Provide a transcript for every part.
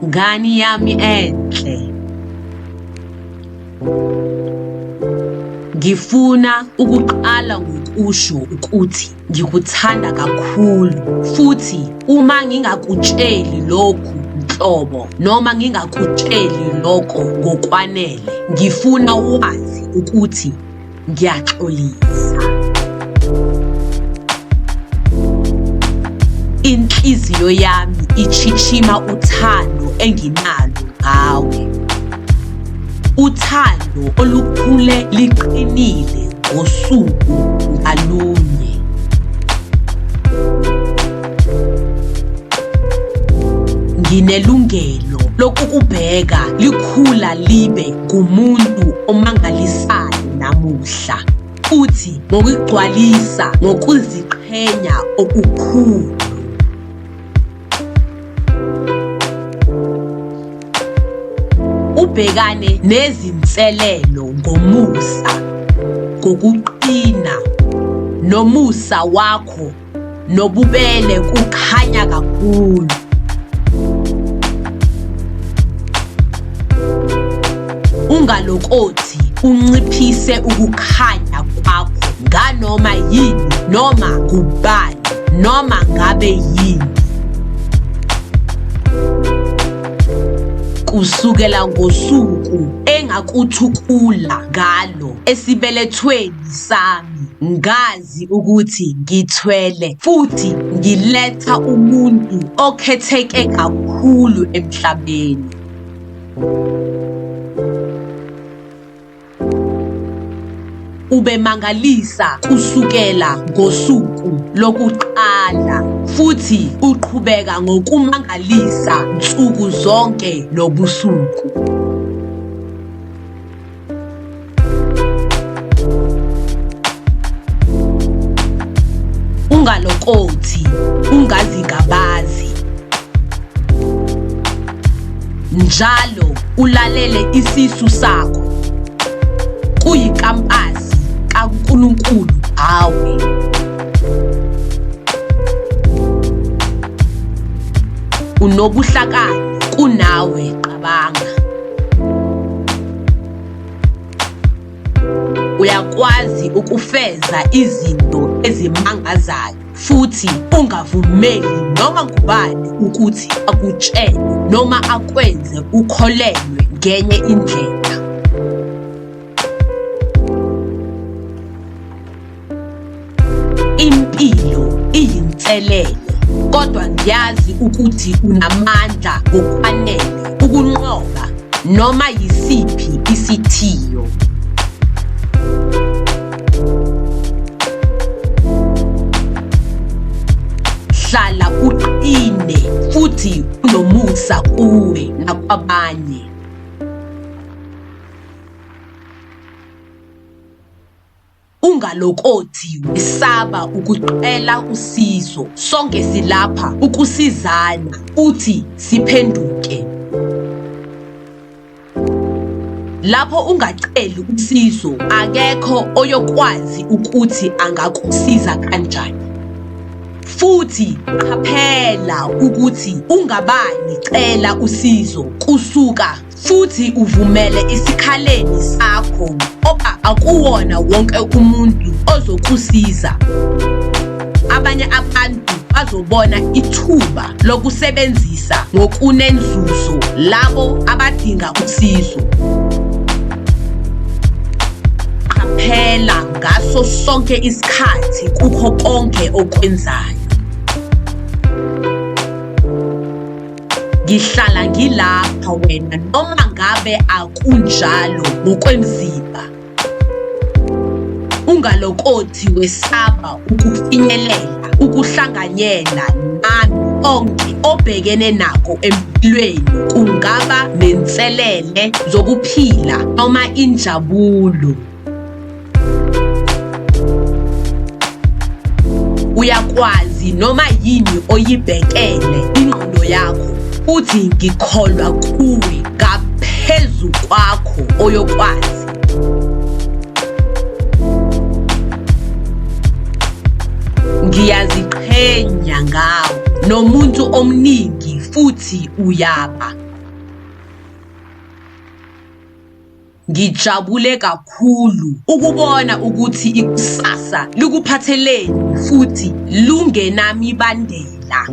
Ngani yami enhle, ngifuna ukuqala ngokusho ukuthi ngikuthanda kakhulu futhi uma ngingakutsheli lokhu nhlobo noma ngingakutsheli lokho ngokwanele, ngifuna wazi ukuthi ngiyaxolisa. Inhliziyo yami ichichima uthando enginalo ngawe. Uthando olukhule liqinile ngosuku ngalunye. Nginelungelo lokukubheka likhula libe ngumuntu omangalisayo namuhla futhi ngokugcwalisa ngokuziqhenya okukhulu. Ubhekane nezinselelo ngomusa, ngokuqina, nomusa wakho nobubele kukhanya kakhulu. Ungalokothi unciphise ukukhanya kwakho nganoma yini noma ngubani noma ngabe yini. Kusukela ngosuku engakuthukula ngalo esibelethweni sami, ngazi ukuthi ngithwele futhi ngiletha umuntu okhetheke kakhulu emhlabeni. Ubemangalisa kusukela ngosuku lokuqala futhi uqhubeka ngokumangalisa nsuku zonke nobusuku. Ungalokothi ungazingabazi. Njalo ulalele isisu sakho. Kuyikampasi kaNkulunkulu ngawe. Unobuhlakani kunawe qabanga. Uyakwazi ukufeza izinto ezimangazayo futhi ungavumeli noma ngubani ukuthi akutshele noma akwenze ukholelwe ngenye indlela. Impilo iyinselele, kodwa ngiyazi ukuthi unamandla ngokwanele ukunqoba noma yisiphi isithiyo. Hlala uqine futhi unomusa kuwe nakwabanye. Ungalokothi wesaba ukucela usizo, sonke silapha ukusizana futhi siphenduke. Lapho ungaceli usizo, akekho oyokwazi ukuthi angakusiza kanjani. Futhi qaphela ukuthi ungabani cela usizo kusuka futhi uvumele isikhaleni sakho ngoba akuwona wonke umuntu ozokusiza. Abanye abantu bazobona ithuba lokusebenzisa ngokunenzuzo labo abadinga usizo. Qaphela ngaso sonke isikhathi kukho konke okwenzayo. Ngihlala ngilapha wena noma ngabe akunjalo ngokwemzimba. Ungalokothi wesaba ukufinyelela ukuhlanganyela nami konke obhekene nako empilweni kungaba nenselele zokuphila noma injabulo. Uyakwazi noma yini oyibhekele ingqondo yakho futhi ngikholwa kuwe ngaphezu kwakho oyokwazi. Ngiyaziqhenya ngawe nomuntu omningi futhi uyaba. Ngijabule kakhulu ukubona ukuthi ikusasa likuphatheleni futhi lungenamibandela.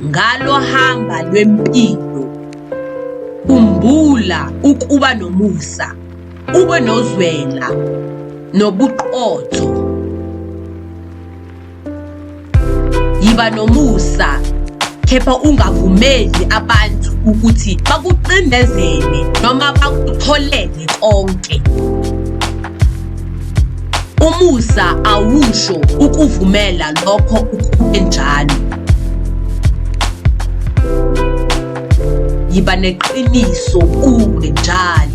Ngalo hamba lwempilo, khumbula ukuba nomusa, ube nozwela nobuqotho. Yiba nomusa kepha ungavumeli abantu ukuthi bakucindezele noma bakutholele konke. Umusa awusho ukuvumela lokho ukube njalo. Yiba neqiniso kuwe njalo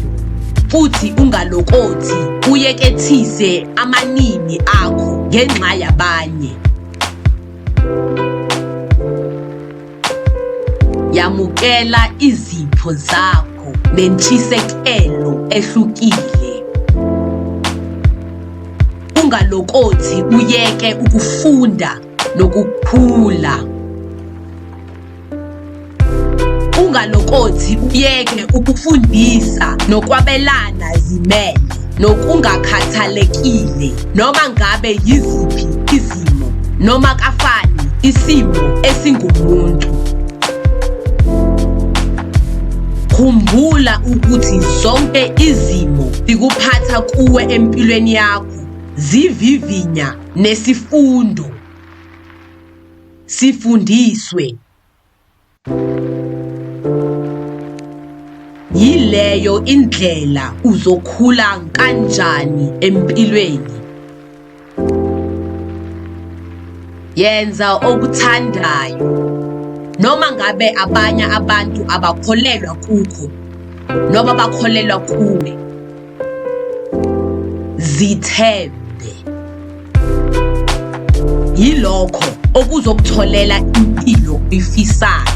futhi ungalokothi uyekethise amanini akho ngenxa yabanye. Yamukela izipho zakho nentshisekelo ehlukile. Ungalokothi uyeke ukufunda nokukhula. Ungalokothi uyeke ukufundisa nokwabelana zimele nokungakhathalekile noma ngabe yiziphi izimo noma kafani isimo esingumuntu. Khumbula ukuthi zonke izimo zikuphatha kuwe empilweni yakho zivivinya nesifundo. Sifundiswe. Yileyo indlela uzokhula kanjani empilweni. Yenza okuthandayo noma ngabe abanye abantu abakholelwa kukho noma bakholelwa kuwe. Zithembe. Yilokho okuzokutholela impilo oyifisayo.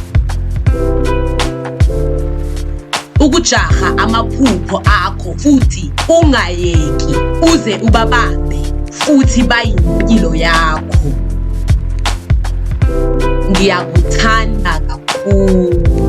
Ukujaha amaphupho akho futhi ungayeki uze ubabambe futhi bayimpilo yakho. Ngiyakuthanda kakhulu.